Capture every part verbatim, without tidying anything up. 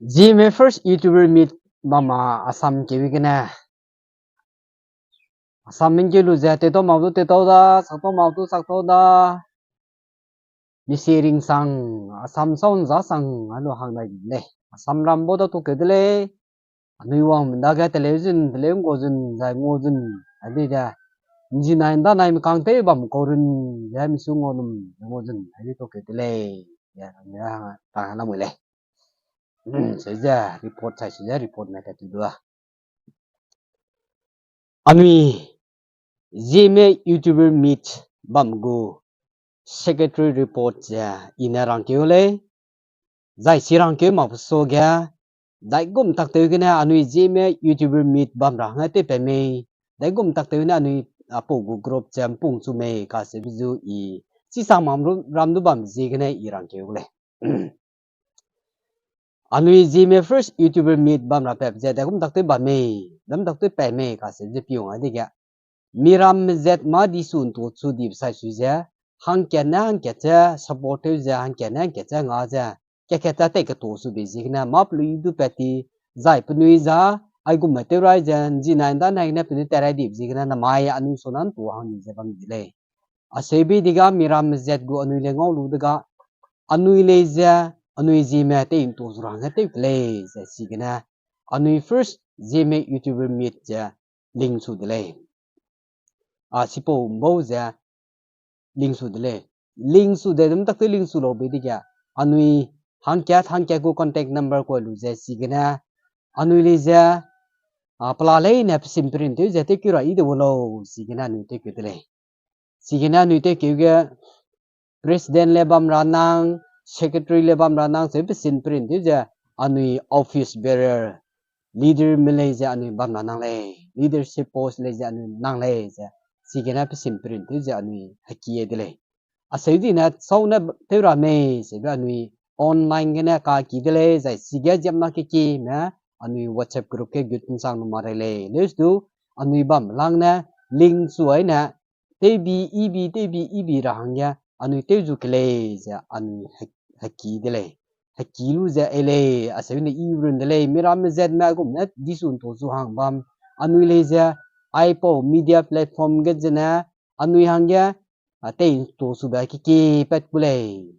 Zeme first YouTuber meet bam ma Assam keu gene. Assam mengkeu lu ze teitau mak du teitau da, saktau mak du saktau da. Misi ringsang, Assam sau nzasang a lu hang dai di lei. Assam ram bau da tu keu de lei. Anui wang dage teleu zun, teleu ngua zun, zai ngua zun, a di de. Nzi nai nda nai mekang tew bam kau run, ze misu ngua lum, ngua zun, a di tu keu de lei. Ya, ya, ta lamui lei. Seuze report sai, seuze report me tat tu du a. Anui Zeme YouTuber meet bam gu secretary report ze i ne rangkeu lei. Zai si rangkeu mak pe suage, daigum taktew gene anui Zeme YouTuber meet bam ra hangge tew pat mei. Daigum taktew gene anui apau gu group ze mpung chu mei kacheube zu i. Chisang mak ram du bam ziegene i rangkeu gu lei. Anui Zeme first YouTuber meet bam ra pat ze daigum taktew bam mei, dam taktew pat mei kacheube ze piung a dege. Miramme zat mâ disu ntu chu dibe sai sui ze, hangkat ne hangkat ze support tew ze, hangkat ne hangkat ze nga ze, kakat ze tei ketu su be ziegene mâ pelui du pat ti, zai penui za, aigumme tew rai ze, nzi nai nda nai gene penui tat rai dibe ziegene namai anui suna ntu hang di ze bam di lei. Aseube dege miramme zat gu anui lei ngau lu dege, anui lei ze, anui Zeme tei ntu zu ra hangge tew ke lei ze chigene, anui first Zeme YouTuber meet ze lingsu de lei. A, sipau mbau ze lingsu de lei. Lingsu de dum taktew lingsu laube dege, anui hangkat, hangkat gu contact number kua lu ze chigene, anui lei ze, a, pela leine pesim print tew ze tewkeu ra yi de gu lau, chigene anui tewkeu de lei. Chigene anui tewkeu ge, president le bam ra nang, secretary le bam ra nang, cheu pesim print tew ze, anui office bearer, leaderme lei ze anui bam ra nang lei, leadership post lei ze anui nang lei ze, chigene pesim print tew ze anui heki de lei. Aseu dine sau ne tew ra mei, seube anui online gene kaki de lei, zai chige ziemna kekime, anui WhatsApp group ge gut nchang lu ma rei lei. Leus du, anui bam lang ne, lingsu aine, tewbi, ibi, tewbi, ibi ra hangge, anui tew zu ke lei ze, anui he-, heki de lei. Heki lu ze ei lei, aseu ne i run de lei, miramme zatme aigum ne disu ntu zu hang bam, anui lei ze, aipau media platform ge zene, anui hangge, a, tei ntu sube keki pat ku lei.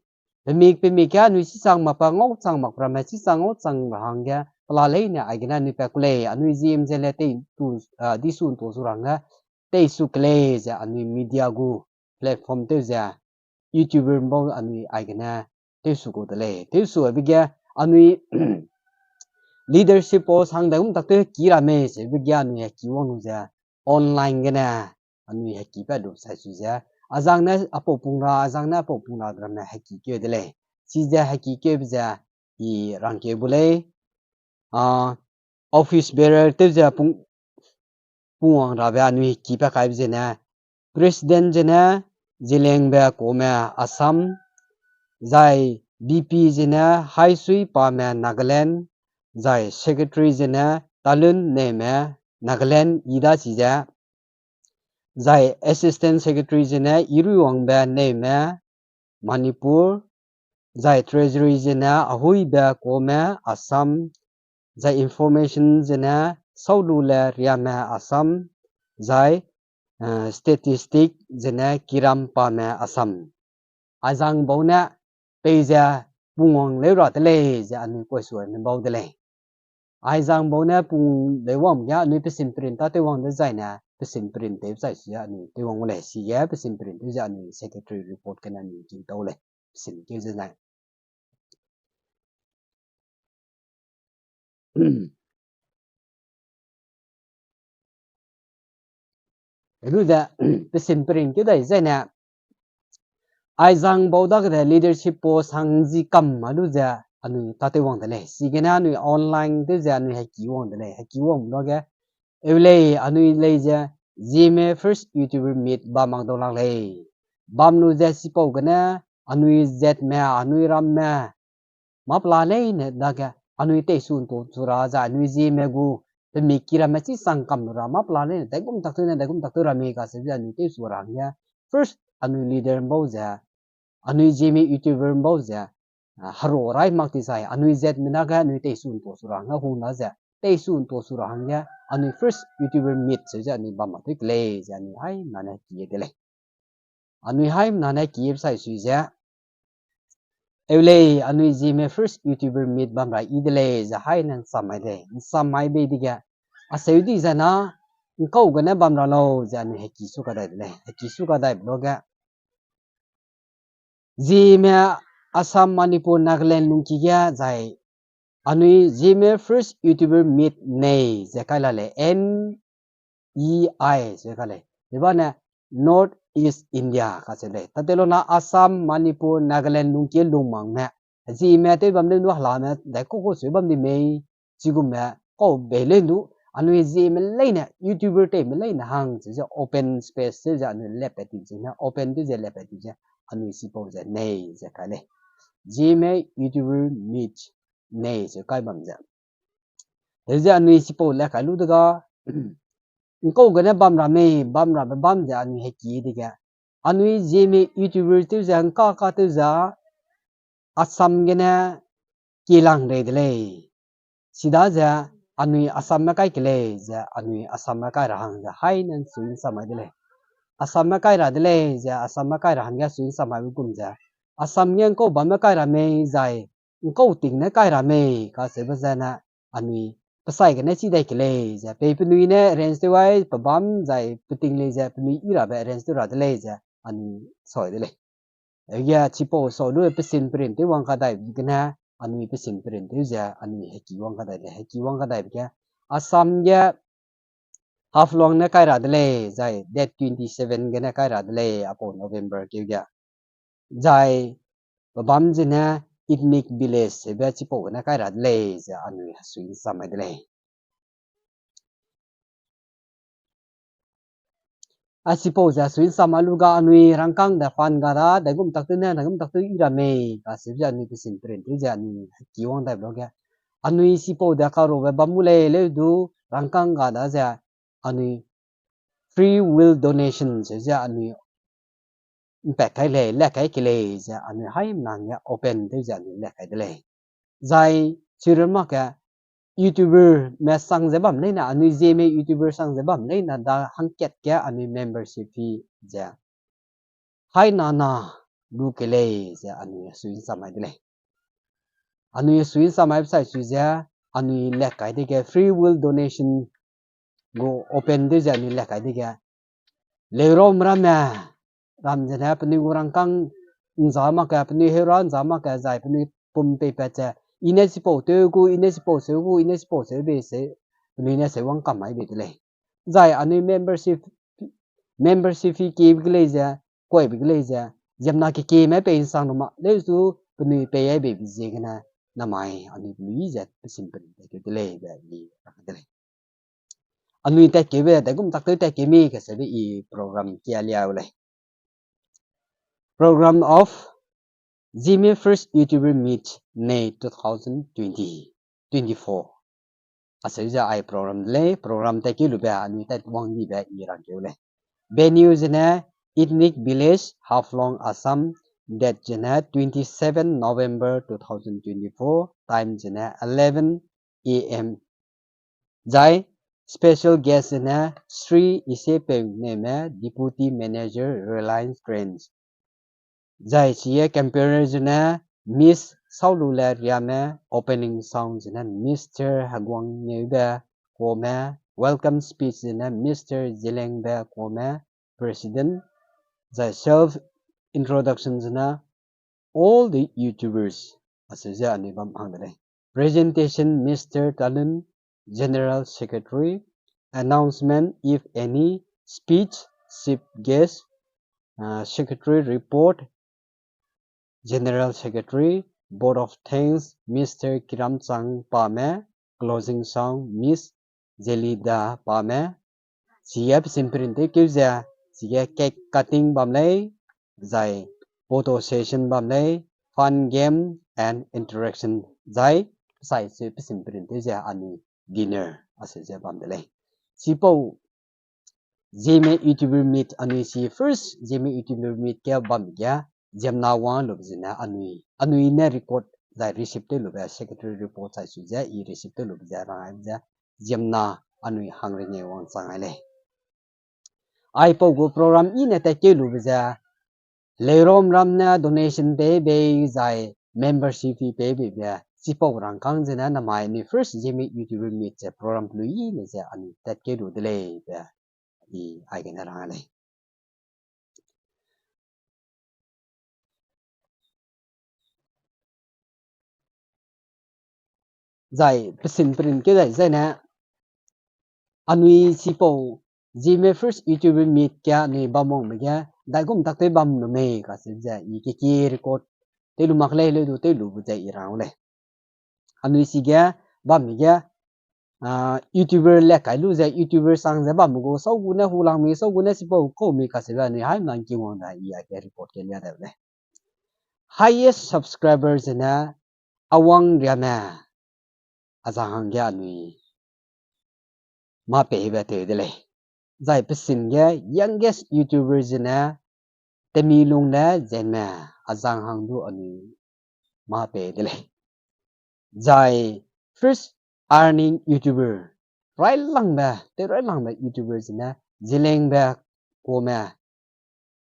Pemik, pemik ge anui chisang mak pa ngau chang mak ramme chisang ngau chang ra hangge, pela leine aigene anui pat ku lei, anui Zeme ze le tei ntu, a, disu ntu zu ra hangge, tei su ke lei ze anui media gu platform tew ze, YouTuber mbau anui aigene tewsu gu de lei. Tewsu abe ge anui leadership post hang daigum taktew ki ra mei, seube ge anui heki wang lu ze online gene anui heki pat lu sai sui ze. Azang ne apau pung ra, azang ne apau pung ra ramme heki keu de lei. Chize heki keube ze i rangkeu bu lei. A, office bearer tew ze pung, pungwang rabe anui heki pa kaibe zene, president zene Zeliangbe Kome Assam, zai V P zene Haisui Pame Nagaland, zai secretary zene Talun Neme Nagaland i da chize, zai assistant secretary zene Iruiwangbe Neme Manipur, zai treasury zene Ahuibe Kome Assam, zai information zene Saulule Riame Assam, zai, eh, statistic zene Kiram Pame Assam. Aizang bau ne peize pungwang leu ra de lei ze anui kuai sua ne bau de lei. Aizang bau ne pung leu wang ge anui pesim print ta tew wang dezaine pesim print tew zai si anui tew wang gu lei, sige pesim print tew ze anui secretary report gene anui king tau lei, pesim keu ze nai. Lu ze, pesim print keu dai zaine, aizang bau dagede leadership post hang zi kam a lu ze, anui ta tew wang de lei. Sigene anui online tew ze anui heki wang de lei. Heki wang luage, eu lei anui lei ze, Zeme first YouTuber meet bam mak dau lak lei. Bam lu ze sipau gene, anui zatme, anui ramme, mâ pela leine dage, anui teisu ntu chu ra zai anui Zeme gu, pemik ki ramme chisang kam lu ra, mâ pela leine, daigum taktew ne, daigum taktew ra mei kacheube ze anui teisu ra hangge. First, anui leader mbau ze, anui Zeme YouTuber mbau ze, hero rai mak ti zai, anui zat mina ge anui teisu nto su ra hangge hung na ze, teisu nto su ra hangge, anui first YouTuber meet seu ze anui bam ma tew ke lei ze anui haimena ne ki de lei. Anui haimena ne ki sai sui ze, eu lei, anui Zeme first YouTuber meet bam ra i de lei ze haine nsam mai de lei. Nsam mai bei dege, aseu di zai na, ngkau gene bam ra lau ze anui heki su kadai de lei. Heki su kadaibe luage, Zeme Assam, Manipur, Nagaland lungki ge zai anui Zeme first YouTuber meet nei ze kai la lei, N E I ze kai lei. Deba ne North East India kacheu lei. Tatelona Assam, Manipur, Nagaland lungki lungmangme, Zeme tew bam leu nu helame dai kau kau seu bam di mei, chigumme kau bei leu nu, anui Zeme leine, YouTuber teime leine hang cheu ze open space tew ze anui lepat ti ze ne, open tew ze lepat ti ze, anui sipau ze nei ze kai lei. Zeme YouTuber meet nei ze kai bam ze. Teu ze anui sipau le kai lu dega, ngkau gene bam ra mei, bam rabe bam ze anui heki dege, anui Zeme YouTuber tew ze ngka ka tew ze, Assam gene kilang rei de lei. Chidaze anui Assamme kai ke lei ze anui Assamme kai ra hang ze haine sui nsam mai de lei. Assamme kai ra de lei ze Assamme kai ra hangge sui nsam mai be gum ze, Assam ge ngkau bamme kai ra mei zai ngkau ting ne kai ra mei kacheube zene anui pesai gene chi dai ke lei ze pei penui ne arrange tew ai pe bam zai pe ting lei ze penui i rabe arrange tew ra de lei ze anui soi de lei. Ge chipau sau lu pesin perin tew wang kadai gene, anui pesin perin tew ze anui heki wang kadai lei, heki wang kadaibe ge, Assam ge Haflong ne kai ra de lei, zai date twenty seven gene kai ra de lei, apau November keu ge. Zai pe bam zene ethnic village hebe chipau gene kai ra de lei ze anui sui nsam mai de lei. A chipau ze sui nsam mai lu ga anui rangkâng de fan ga da, daigum tak tew ne, daigum tak tew i ra mei, kacheu ze anui pesin perin tew ze anui heki wang dai be luage. Anui chipau de karobe bam mu lei leu du rangkâng ga da ze anui free will donation seu ze anui mpat kai lei, le kai ke lei ze anui haimena hangge open tew ze anui le kai de lei. Zai chirun mak ge YouTuberme sang ze bam leine, anui Zeme YouTuber sang ze bam leine da hangkat ge anui membership fee ze haina na lu ke lei ze anui sui nsam mai de lei. Anui sui nsam mai pesai sui ze anui le kai dege free will donation gu open tew ze anui le kai dege, leuram ramme ram zene penui gu rangkâng nza mak ge, penui heura nza mak ge, zai penui pum peipat ze, i ne chipau tew gu, i ne chipau seu gu, i ne chipau seu bei se, penui ne seu wang kam mai bei de lei. Zai anui membership, membership fee kebe ge lei ze, kuaibe ge lei ze, ziemmena kekieme pei nsang lu ma leu du penui pei ai beibe ziegene, namai anui penui ze pesin perin tat keu de lei be i rang de lei. Anui tat keube daigum tak tew tat keu mi kacheube i program kia liau lei. Program of Zeme First YouTuber Meet May two thousand twenty, twenty-four. Acheu ze ai program de lei, program tat keu lube anui tat wang dibe i rang keu lei. Venue zene Ethnic Village, Haflong, Assam, date zene twenty-seven November two thousand twenty-four, time zene eleven A M. Zai special guest zene Shri Isepeu Neme, Deputy Manager, Reliance Trends. Zai chie campaigner zene Miss Saulule Riame, opening song zene Mister Heguang Ngeube Kuame, welcome speech zene Mister Zilengbe Kuame, President. Zai self introduction zene all the YouTubers, acheu ze anui bam hang de lei. Presentation, Mister Talun, General Secretary. Announcement, if any, speech, chief guest, uh, secretary report, General Secretary, vote of thanks, Mister Kiramchang Pame, closing song, Miss Zelida Pame, chige pesin perin tew keu ze, chige cake cutting bam lei, zai photo session bam lei, fun game and interaction, zai sai se pesin perin tew ze anui dinner ase ze bam de lei. Chipau Zeme YouTuber Meet anui si first Zeme YouTuber Meet ke bam ge ziemmena wang lube zene anui, anui ne record zai receive tew lube secretary report sai su ze, i receive tew lube ze rang ai ze, ziemna anui hangringeu wangchang ai lei. Aipau gu program i ne tatkeu lube ze, Leirom ram ne donation pei bei zai membership fee pei bei be, chipau rangkâng zene namai anui first Zeme YouTuber Meet ze program pelui i ne ze anui tatkeu lu de lei be, i aigene rang lei. Zai pesin perin keu dai zai ne, anui chipau Zeme first YouTuber Meet ge anui bam wangbe ge, daigum tak tew bam lu mei kase ze, i kekie record tew lu mak lei, leu du tew lu bu ze i rang lei. Anui chige bambe ge, YouTuber le kai lu ze, YouTuber sang ze bam gu, sau gu ne hu lang mi, sau gu ne chipau kau mi kaseube anui haimna ngking wang da i aige record ke lia dau lei. Highest subscriber zene Awang Riame, azang hangge anui mâ peibe tew de lei. Zai pesin ge youngest YouTuber zene Temilung ne Zenme, azang hang du anui mâ pei de lei. Zai first earning YouTuber, railangbe, tew railangbe YouTuber zene Zilengbe Kuame,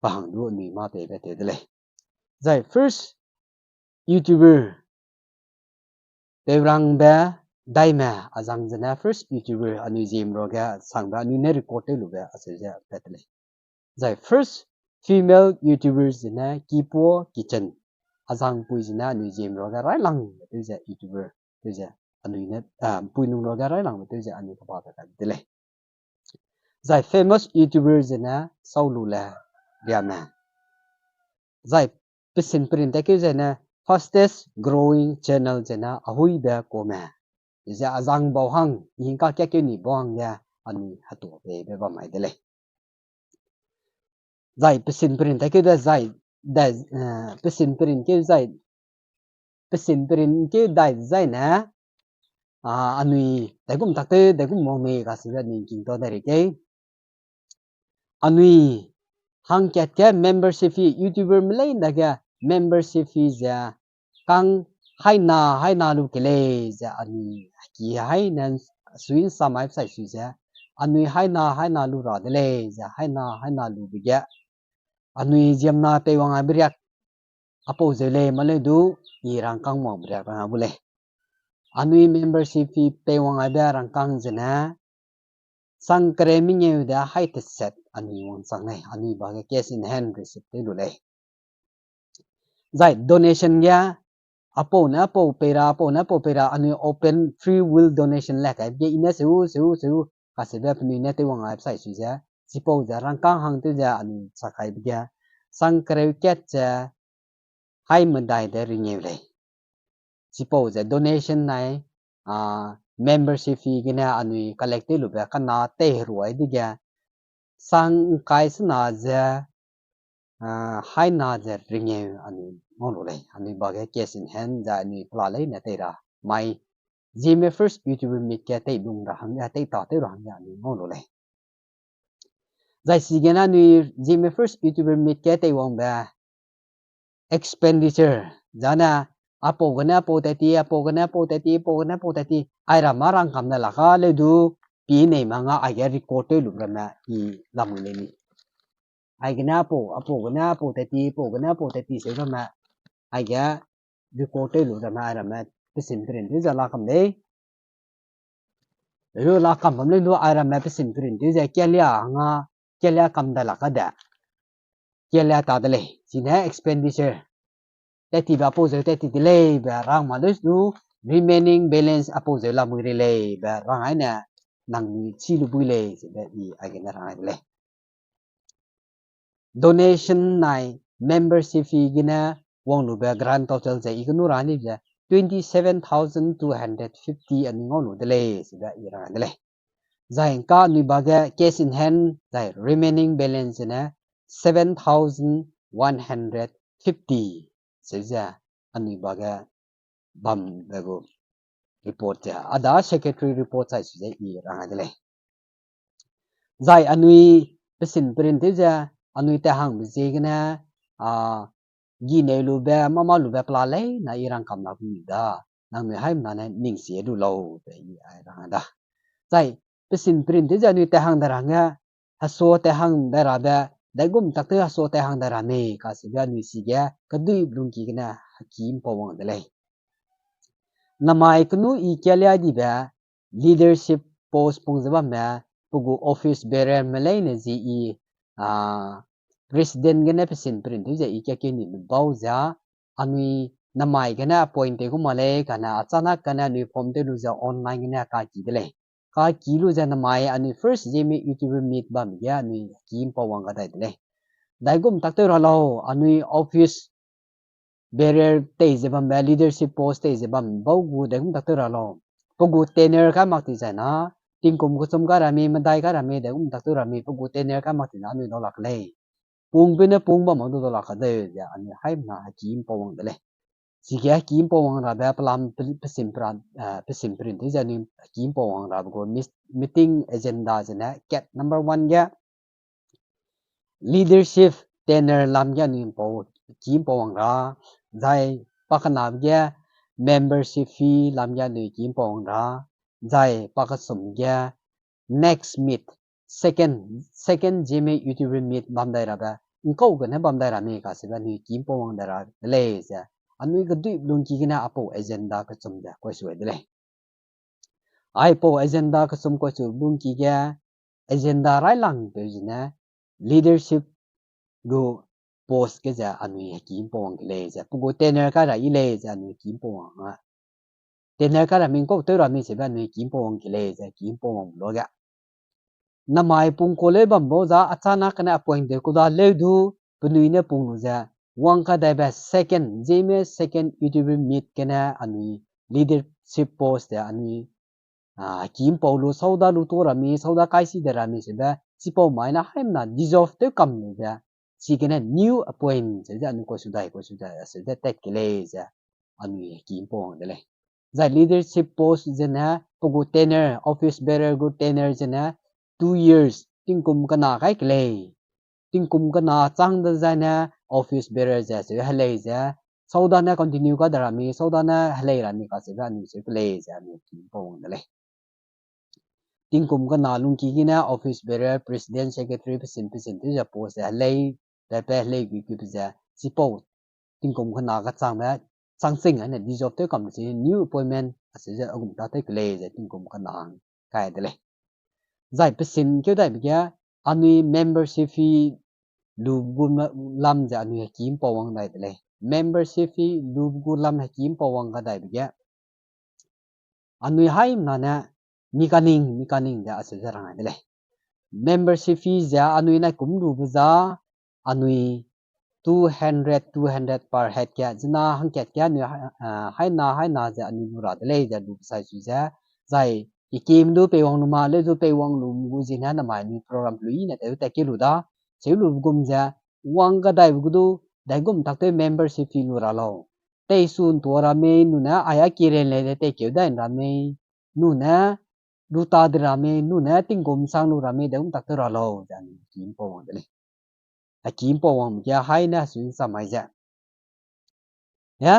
pa hang du anui mâ peibe tew de lei. Zai first YouTuber, Teurangbe Daime, azang zene first YouTuber anui Zeme ruage sangbe anui ne record tew lube acheu ze pat de lei. Zai first female YouTuber zene Kipuo Kitchen, azang pui zene anui Zeme ruage railangbe tew ze YouTuber, tew ze anui ne, pui nung ruage railangbe tew ze anui kaba pe kai de lei. Zai famous YouTuber zene Saulule Riame. Zai pesin perin tatkeu zene fastest growing channel zene Ahuibe Kuame. Ze azang bau hang, i hingka kakeu ni bau hangge anui hetuapeibe bam mai de lei. Zai pesin perin tatkeu de zai, de, pesin perin keu zai, pesin perin keu dai zai ne, anui daigum tak tew, daigum wang mei kaseube anui ngking tau de rei kei. Anui hangkat ge membership fee, YouTuber me leine dage membership fee ze kang haina, haina lu ke lei ze anui ki haine sui nsam ai sai sui ze, anui haina, haina lu ra de lei ze, haina, haina lube ge, anui ziemna teiwang aibe riak, apau zeu lei maleu du, i rangkâng wangbe riak rang a bu lei. Anui membership fee peiwang aibe rangkâng zene, sang kereu mengeu de hai teset anui wangchang lei, anui ba ge cash in hand receipt tew lu lei. Zai donation ge, apau ne apau pei ra, apau ne apau pei ra, anui open free will donation le kaibe ge i ne seu, seu, seu, kaseube penui ne teiwang aibe sai sui ze, chipau ze rangkâng hang tew ze anui chak kaibe ge, sang kereu kat ze, hai medai de ringeu lei. Chipau ze donation nai, membership fee gene anui collect tew lube kana teiheruai dege, sang ngkai sena ze, haina ze ringeu anui ngau lu lei. Anui ba ge cash in hand zai anui pela leine tei ra mai, Zeme first YouTuber Meet ge teilung ra hangge, teita tew ra hangge anui ngau lu lei. Zai chigene anui Zeme first YouTuber Meet ge teiwangbe expenditure, zane apau gene apau tat ti, apau gene apau tat ti, apau gene apau tat ti, airamme rangkam ne lak a leu du, pi nei ma nga aige record tew lu ramme i lamui lei ni. Aigene apau, apau gene apau tat ti, apau gene apau tat ti seu ramme, aige record tew lu ramme, airamme pesin perin tew ze la kam lei. Lu la kam bam lei du airamme pesin perin tew ze kelia hanga, kelia kam da lak a de. Kelia ta de lei, chine expenditure tat tibe apau zeu tat ti de lei be rang ma leu du, remaining balance apau zeu lamui rei lei be rang aine nangnui chi lu bui lei, zebe i aigene rang ai de lei. Donation nai membership fee gene wang lube grand total ze i kenu ra ni ze twenty seven thousand two hundred fifty anui ngau lu de lei, zebe i rang ai de lei. Zai ngka anui ba ge cash in hand, zai remaining balance ne seven thousand one hundred fifty, se ze anui ba ge bambe gu report ze, a da secretary report sai su ze i rang ai de lei. Zai anui pesin perin tew ze, anui tat hangbe ziegene, a, gineu lube, mâ mâ lube pela leine i rangkam la gu da. Nangnui haimena ne ning sie lu lau, ze i ai rang da. Zai, pesin print tew ze anui tat hang dai ra hangge, hesua tat hang dai rabe, daigum tak tew hesua tat hang dai ra mei, kacheube anui sige, keduibe lungki gene, heki mpau wang de lei. Namai kenu i kia lia dibe, leadership post pung ze bamme, pe gu office bearerme leine zi i, ah, president gene pesin print tew ze i kia keu ni bau ze, anui namai gene appoint tew gu ma lei, kane achanak kane anui form tew lu ze online gene kaki de lei. Kaki lu ze namai anui first Zeme YouTuber meet bam ge anui heki mpau wang ga dai de lei. Daigum tak tew ra lau, anui office bearer tei ze bambe, leadership post tei ze bam bau gu daigum tak tew ra lau. Pe gu tenure kai mak ti zai na, tingkum kechum kai ra mi, medai kai ra mi, daigum tak tew ra mi, pe gu tenure kai mak ti na anui dau lak lei. Pungpeu ne pung bam ma du dau lak ka deu ze anui haimena heki mpau wang de lei. Chige heki mpau wang rabe pelam pe-, pesim pra-, eh, pesim print tew ze anui heki mpau wang rabe gu mis-, meeting agenda zene kat number one ge leadership tenure lam ge anui mpau, heki mpau wang ra, zai pakenabe ge membership fee lam ge anui heki mpau wang ra, zai pakesum ge next meet, second, second Zeme YouTuber meet bam dai rabe, ngkau gene bam dai ra mei kacheube anui heki mpau wang dai ra de lei ze, anui keduibe lungki gene apau agenda kechum ze kuai su ai de lei. Aipau agenda kechum kuai su lungki ge, agenda railangpeu zene, leadership gu post ge ze anui heki mpau wang ke lei ze, pe gu tenure kai ra i lei ze anui heki mpau wang a. Tenure kai ra mi ngkau tew ra mi sebe anui heki mpau wang ke lei ze heki mpau wang lu ge. Namai pung ku leu bam bau za achanak kane appoint tew ku da leu du, penui ne pung lu ze, wang kadaibe second, Zeme second YouTuber meet gene anui leadership post ze anui, ah, heki mpau lu sauda lu tu ra mi, sauda kaisi de ra mi sebe, chipau mai na haimena dissolve tew kam lu ze, chigene new appoint ze ze anui kuai su dai, kuai su dai, aseu ze tat ke lei ze, anui heki mpau wang de lei. Zai leadership post zene, pe gu tenure, office bearer gu tenure zene, two years, tingkum kena kai ke lei. Tingkum kena chang dezaine office bearer ze seu helei ze, saudane continue ka de ra mi, saudane helei ra mi kacheube anui seu ke lei ze anui heki mpau wang de lei. Tingkum kena lungki gene office bearer, president, secretary, pesin, pesin tew ze post ze helei, pepe helei gui gui pe ze, chipau tingkum kena kachangbe, changching ane dissolve tew kam lu si new appointment aseu ze agum ta tew ke lei ze tingkum kena kai de lei. Zai pesin keu daibe ge, anui membership fee lu gu lam ze anui heki mpau wang dai de lei. Membership fee lu gu lam heki mpau wang ga daibe ge, anui haimena ne, mi kaning, mi kaning ze aseu ze rang ai de lei. Membership fee ze anui nai kum lube za, anui two hundred, two hundred per head ge, zena hangkat ge anui, ah, haina, haina ze anui lu ra de lei ze lube sai su ze, zai, kekime du peiwang lu ma, leu du peiwang lu gu zene namai anui program lui ne tew tat ke lu da, seu lu gum ze, wang ga daibe gu du, daigum tak tew membership fee lu ra lau. Teisu ntua ra mei, nune ai a kiren lei de teikeu dai ra mei, nune lu ta de ra mei, nune tingkum sang lu ra mei, daigum tak tew ra lau, ze anui heki mpau wang de lei. Heki mpau wang ge haine sui nsa mai ze. Ya,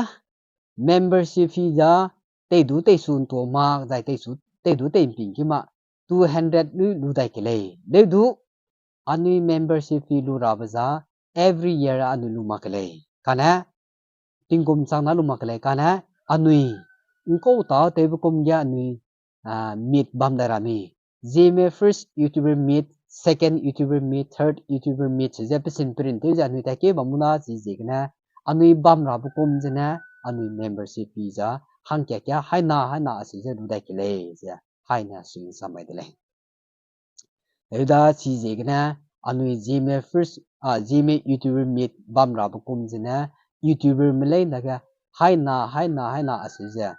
membership fee za, tei du teisu ntua mak, zai teisu, tei du tei mping ki mak, two hundred lui lu dai ke lei. Leu du, anui membership fee lu rabe za, every year anui lu mak ke lei. Kane, tingkum chang na lu mak ke lei. Kane, anui, ngkau ta tewbe kum ge anui, ah, meet bam dai ra mi. Zeme first YouTuber meet, second YouTuber meet, third YouTuber meet, ze pesin print tew ze anui tat ke bam mu na chi ziegene, anui bam rabe kum zene, anui membership fee za, hangkat ge haina, haina aseu ze lu dai ke lei, ze haine sui nsa mai de lei. Heuda chi ziegene, anui Zeme first, ah, Zeme YouTuber meet bam rabe kum zene, YouTuberme leine ge, haina, haina, haina aseu ze,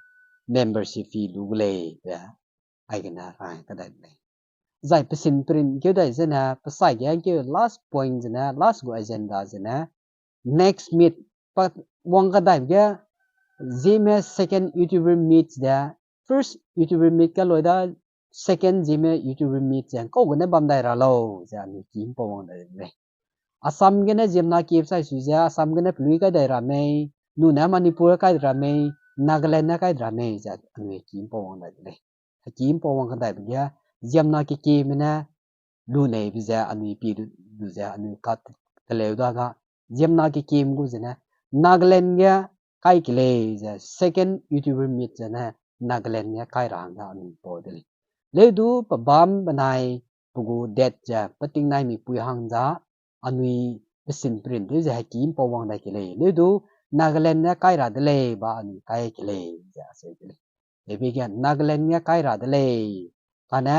membership fee lu gu lei, be, aigene rang kadai de lei. Zai pesin print keu dai zene, pesai ge keu last point zene, last gu agenda zene, next meet, pa wang kadai ge, Zeme second YouTuber meet de, first YouTuber meet kaloi da, second Zeme YouTuber meet ze, kau gene bam dai ra lau, ze anui heki mpau wang dai de lei. Assam gene ziemna kip sai sui ze, Assam gene pelui kai dai ra mei, nune Manipur kai ra mei, Nagaland ne kai ra mei ze anui hekî ’mpau wang dai de lei. Hekî ’mpau wang kadaibe ge, ziemna kekime ne, lu neibe ze anui pi du, du ze anui kat teleu da ga, ziemna kekim gu zene, Nagaland ge kai kelei ze, second YouTuber meet zene, Nagaland ge kai ra hangge anui pau de lei. Leu du pebâm benai pe gu date ze, peting nai mi pui hang za, anui pesin print tew ze hekî ’mpau wang dai kelei. Leu du Nagaland ge kai ra de lei ba anui kai kelei ze aseu de lei. Hebe ge Nagaland ge kai ra de lei. Kane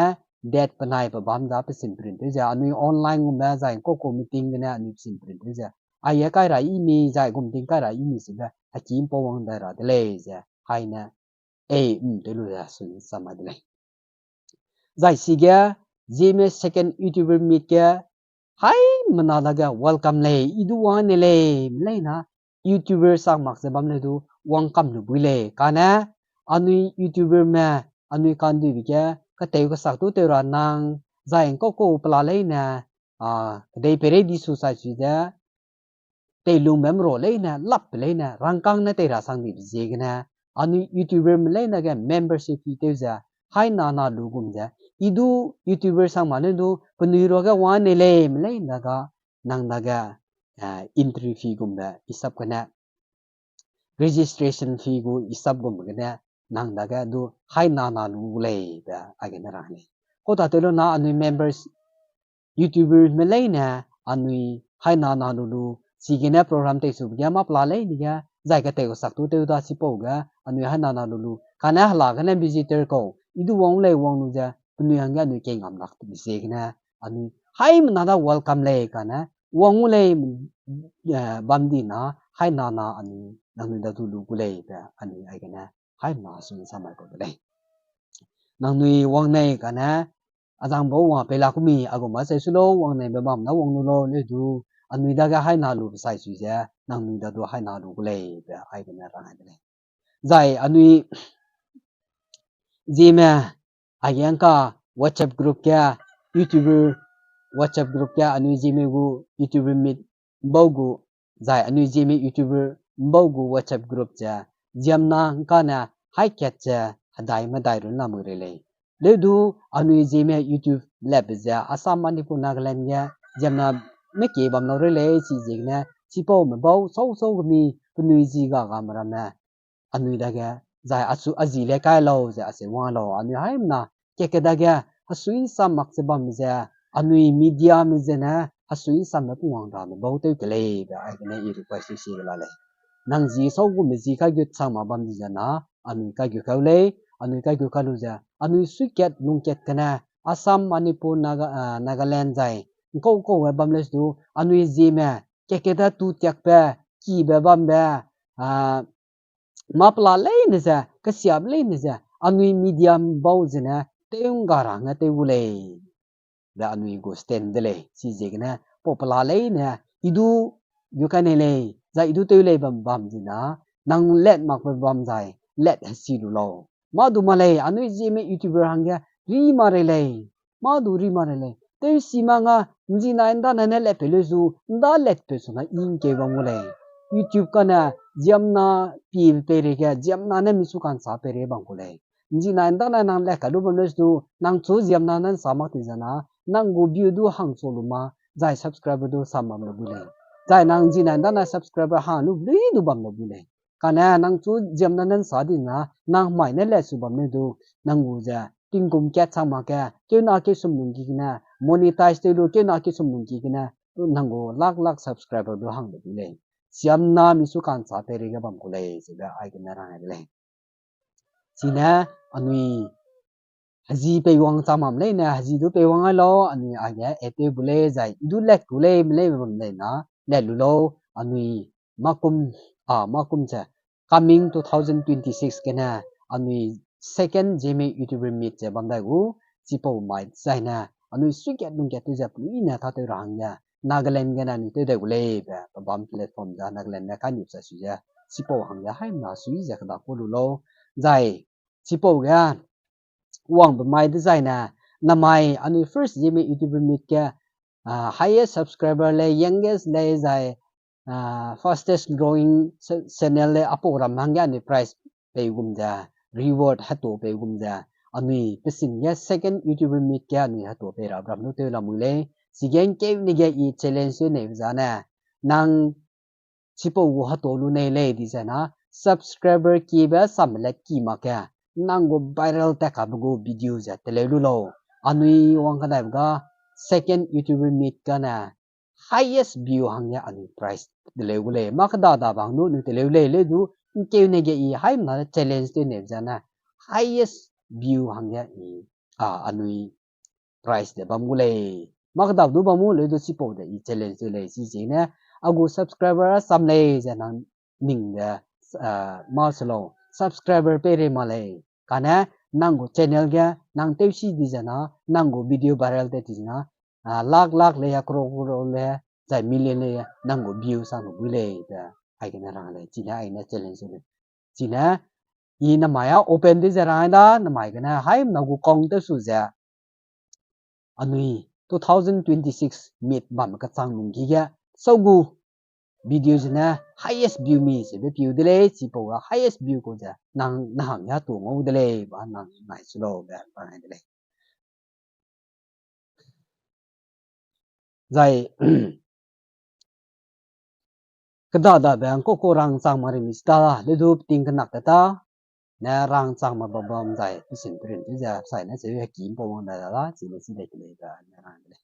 date penai pebâm za pesin print tew ze anui online gumbe zai ’ngkau kau meeting gene anui pesin print tew ze, aige kai ra i mi zai gum ting kai ra i mi sebe hekî ’mpau wang dai ra de lei ze, haine, ei, ’m tew lu ze sui sa mai de lei. Zai sige, Zeme second YouTuber meet ge, haimena dage welcome lei, i du wang ne lei, me leina, YouTuber sak mak ze bam leu du, wang kam lu bui lei, kane, anui YouTuberme, anui kanduibe ge, kateu kasak tu tew ra nang, zai ’ngkau kau pela leine, a, kedei peirei di su sai sui ze, teilungbe mera leine, lapbe leine, rangkâng ne tei ra sang dibe ziegene, anui YouTuberme leine ge membership fee tew ze, haina na lu gum ze, i du YouTuber sang ma ne du, penui ruage wang ne lei, me leina ga, nang dage, eh, entry fee gumbe, isap gene, registration fee gu isap gum gene, nang dage du haina na lu gu lei be aigene rang lei. Kau ta tew lu na anui members, YouTuberme leine anui haina na lu lu, chigene program tei sube ge mâ pela leine ge, zai kateu kasak tu tew da chipau ge, anui haina na lu lu, kane hela gene visitor kau, i du wang lei wang lu ze, penui hangge anui kei ngam lak tebe ziegene, anui haimena da welcome lei kane, wang gu lei, eh, bam di na, haina na anui, nangnui dadu lu gu lei be, anui aigene, haimena sui sa mai kau de lei. Nangnui wang nei kane, azang bau wang pei la kumi, a gu ma sei su lau, wang neibe bam na wang lu lau, leu du, anui dage haina lube sai sui ze, nangnui dadu haina lu gu lei be, aigene rang ai de lei. Zai anui Zeme, aige ngka WhatsApp group ge, YouTuber WhatsApp group ge, anui Zeme gu YouTuber meet ’mbau gu, zai anui Zeme YouTuber ’mbau gu WhatsApp group ze, ziemna ngkane haî kat ze hedai medai run lamui rei lei. Leu du anui Zeme YouTube lapbe ze Assam, Manipur, Nagaland ge ziemna meki bam lau rei lei, chiziegene chipaume bau sau sau gemi penui zi ga game ramme anui dage, zai achu a zi le kai lau ze ase wang lau, anui haimena, keke dage, hesui ’nsam mak ze bam ze, anui mediame zene, hesui ’nsamme pungwang ramme bau tew ke lei be aigene i request tew sie la lei. Nang zi sau gume zi kaigut sang ma bam di ze na, anui kaigut kau lei, anui kaigut kai lu ze, anui suikat lungkat gene, Assam, Manipur, Naga-, ah, Nagaland zai, ’ngkau ’ngkaube bam lei du, anui Zeme, keke da tu tiakbe, kibe bambe, ah, mâ pela leine ze, kesiabe leine ze, anui mediame bau zene, tew ’ngga ra hangge tew gu lei. Be anui gu stand de lei, chiziegene, pau pela leine, i du, gu kai nei lei, zai i du tew lei bam bam di na, nang let makbe bam zai, let hesi lu lau. Mâ du mâ lei, anui Zeme YouTuber hangge, ri ma rei lei. Mâ du ri ma rei lei. Tewsi ma nga, ’nzinai ’ndanai ne letpeu leu zu, ’nda letpeu su na i ’ngkeu bam gu lei. YouTube kane, ziemna piebe peireige, ziemna ne misu ka'nsa peirei bam gu lei. ’Nzinai ’ndanai nang let kai lu bam leu zu, nang chu ziemna ne ’nsa mak ti ze na, nang gu view du hangsa lu ma, zai subscriber du sam bam lu bui lei. Zai nang ’nzinai ’ndanai subscriber hang lu lui du bam lu bui lei. Kane nang chu ziemna ne ’nsa di na, nang mai ne let su bam leu du, nang gu ze, tingkum kat sang mak ge, keu na keu sum lungki gene, monetize tew lu keu na keu sum lungki gene, nang gu lak lak subscriber du hang lu bui lei. Ziemna misu ka'nsa peireige bam gu lei, zebe aigene rang ai de lei. Chine anui hezi peiwang chang mam leine, hezi du peiwang ai lau, anui aige add tew bu lei, zai i du let gu lei, me lei bam lei na, let lu lau, anui mâ kum, a, mâ kum ze, coming two thousand twenty-six gene, anui second Zeme YouTuber meet ze bam dai gu, chipau mai zaine, anui suikat lungkat tew ze peluine tâtew ra hangge, Nagaland gene anui tew dai gu lei be, pebâm platform ze Nagaland ne kai nip sa sui ze, chipau hangge haimena sui ze keda ku lu lau, zai, chipau ge, wangbe mai dezaine, namai anui first Zeme YouTuber meet ge, highest subscriber lei, youngest lei, zai fastest growing channel lei, apau ram hangge anui prize pei gum ze, reward hetu pei gum ze, anui pesin ge second YouTuber Meet ge anui hetu pei ra ram lu tew lamui lei. Chige ngkeu ne ge i challenge tew neibe zane, nang chipau gu hetu lu nei lei di zena, subscriber kibe samme le ki mak ge, nang gu viral tat kabe gu video ze teleu lu lau. Anui wang kadaibe ga second YouTuber Meet gane highest view hangge anui prize teleu gu lei. Mâ keda dabe hang du anui teleu lei leu du, ngkeu ne ge i haimna challenge tew neibe zane, highest view hangge i, a, anui prize de bam gu lei. Mâ keda du bam mu leu du chipau de i challenge tew lei, chi ziegene a gu subscriber a cham lei ze nang ning de mâ se lau, subscriber pei rei ma lei. Kane nang gu channel ge nang tewsi di zena, nang gu video viral tat ti zena, lakh lakh lei ya, crore crore lei, zai million lei ya, nang gu view sang lu bui lei be, aigene rang lei, chine aigene challenge lei. Chine i namai a open de ze rang da, namai gene haimna gu kang tew su ze, anui two thousand twenty-six Meet bam kachang lungki ge, sau gu video zene highest view mi sebe piu de lei, chipau ra highest view kau ze nang nahang ya tu ngau de lei, ba nang nai su lau be pa ngai de lei. Zai keda dabe ngkau kau rangchang ma remi sta, leu du peting kenak te ta, ne rangchang ma bam bam zai pesin perin tew ze sai ne cheu heki mpau wang da da da, chine chi dai ke lei be ne rang de lei.